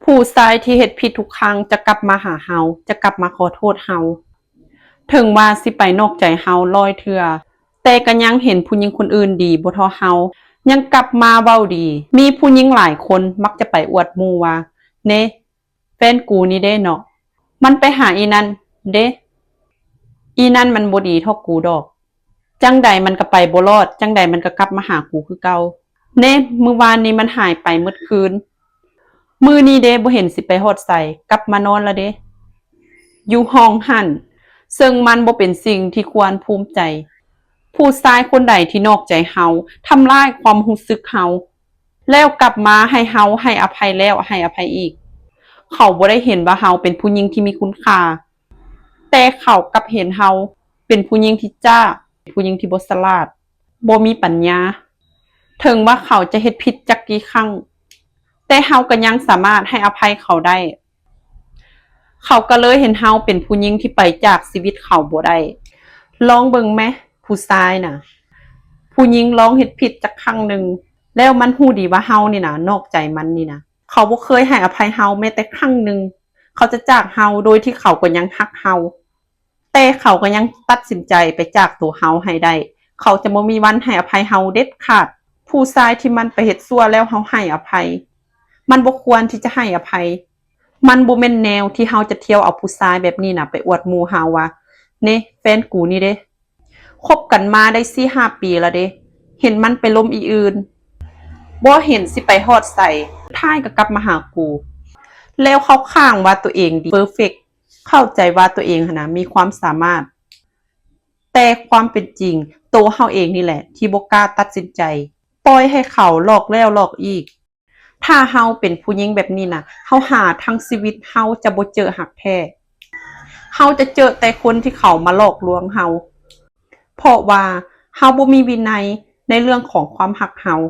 ຜູ້ຊາຍທີ່ເຮັດຜິດທຸກຄັ້ງຈະກັບມາຫາເຮົາ, ຈະກັບມາຂໍໂທດເຮົາ. ເຖິງວ່າຊິໄປນອກໃຈເຮົາຮ້ອຍເທື່ອ, ແຕ່ກໍຍັງເຫັນຜູ້ຍິງຄົນອື່ນດີບໍ່ເທົ່າເຮົາ, ຍັງກັບມາເວົ້າດີ. ມີຜູ້ຍິງຫຼາຍຄົນມັກຈະໄປອວດໝູ່ວ່າ, ເນ, ແຟນກູນີ້ເດ້ເນາະ, ມັນໄປຫາອີ່ນັ້ນເດ້, ອີ່ນັ້ນມັນບໍ່ດີເທົ່າກູດອກ. ຈັ່ງໃດມັນກໍໄປບໍ່ລອດ, ຈັ່ງໃດມັນກໍກັບມາຫາກູຄືເກົ່າ. ເນ, ມື້ວານນີ້ມັນຫາຍໄປໝົດຄືນ, ມື້ນີ້ເດ້ບໍ່ເຫັນຊິໄປຮອດໃສ, ກັບມານອນລະເດ້ ຢູ່ຫ້ອງຫັ້ນ. ເຊິ່ງມັນບໍ່ເປັນສິ່ງທີ່ຄວນພູມໃຈ. ຜູ້ຊາຍຄົນໃດທີ່ນອກໃຈເຮົາ, ທຳລາຍຄວາມຮູ້ສຶກເຮົາ, ແລ້ວກັບມາໃຫ້ເຮົາໃຫ້ອະໄພແລ້ວໃຫ້ອະໄພອີກ. ເຂົາບໍ່ໄດ້ເຫັນວ່າເຮົາເປັນຜູ້ຍິງທີ່ມີຄຸນຄ່າ, ແຕ່ເຂົາກັບເຫັນເຮົາເປັນຜູ້ຍິງທີ່ຈ້າ, ຜູ້ຍິງທີ່ບໍ່ສະຫຼາດ, ບໍ່ມີປັນຍາ. ເຖິງວ່າເຂົາຈະເຮັດຜິດຈັກກີ່ຄັ້ງ, ແຕ່ເຮົາກໍຍັງສາມາດໃຫ້ອະໄພເຂົາໄດ້. ເຂົາກໍເລີຍເຫັນເຮົາເປັນຜູ້ຍິງທີ່ໄປຈາກຊີວິດເຂົາບໍ່ໄດ້. ລອງເບິ່ງແມະ, ຜູ້ຊາຍນະ, ຜູ້ຍິງລອງເຮັດຜິດຈັກຄັ້ງໜຶ່ງ, ແລ້ວມັນຮູ້ດີວ່າເຮົານີ້ນະນອກໃຈມັນນີ້ນະ. ເຂົາບໍ່ເຄີຍໃຫ້ອະໄພເຮົາແມ້ແຕ່ຄັ້ງໜຶ່ງ. ເຂົາຈະຈາກເຮົາໂດຍທີ່ເຂົາກໍຍັງຮັກເຮົາ, ແຕ່ເຂົາກໍຍັງຕັດສິນໃຈໄປຈາກໂຕເຮົາໃຫ້ໄດ້. ເຂົາຈະບໍ່ມີວັນໃຫ້ອະໄພເຮົາເດັດຂາດ. ຜູ້ຊາຍທີ່ມັນໄປເຮັດຊົ່ວແລ້ວເຮົາໃຫ້ອະໄພ, ມັນບໍ່ຄວນທີ່ຈະໃຫ້ອະໄພ. ມັນບໍ່ແມ່ນແນວທີ່ເຮົາຈະທ່ຽວເອົາຜູ້ຊາຍແບບນີ້ນະໄປອວດໝູ່ເຮົາວ່າ, ເນ, ແຟນກູນີ້ເດ້. ຄົບກັນມາໄດ້ສີ່ຫ້າປີລະເດ້, ເຫັນມັນໄປລົມອີ່ອື່ນ, ບໍ່ເຫັນຊິໄປຮອດໃສ, ສຸດທ້າຍກໍກັບມາຫາກູ. ແລ້ວເຂົ້າຂ້າງວ່າຕົວເອງດີ, ເປີເຟັກ, ເຂົ້າໃຈວ່າຕົວເອງຫັ້ນນະມີຄວາມສາມາດ, ແຕ່ຄວາມເປັນຈິງ, ໂຕເຮົາເອງນີ້ແຫຼະທີ່ບໍ່ກ້າຕັດສິນໃຈ, ປ່ອຍໃຫ້ເຂົາຫຼອກແລ້ວຫຼອກອີກ. ຖ້າເຮົາເປັນຜູ້ຍິງແບບນີ້ນະ, ເຮົາຫາທັງຊີວິດເຮົາຈະບໍ່ເຈີຮັກແທ້. ເຮົາຈະເຈີແຕ່ຄົນທີ່ເຂົາມາຫຼອກລວງເຮົາ, ເພາະວ່າເຮົາບໍ່ມີວິໄນໃນເລື່ອງຂອງຄວາມຮັກເຮົາ.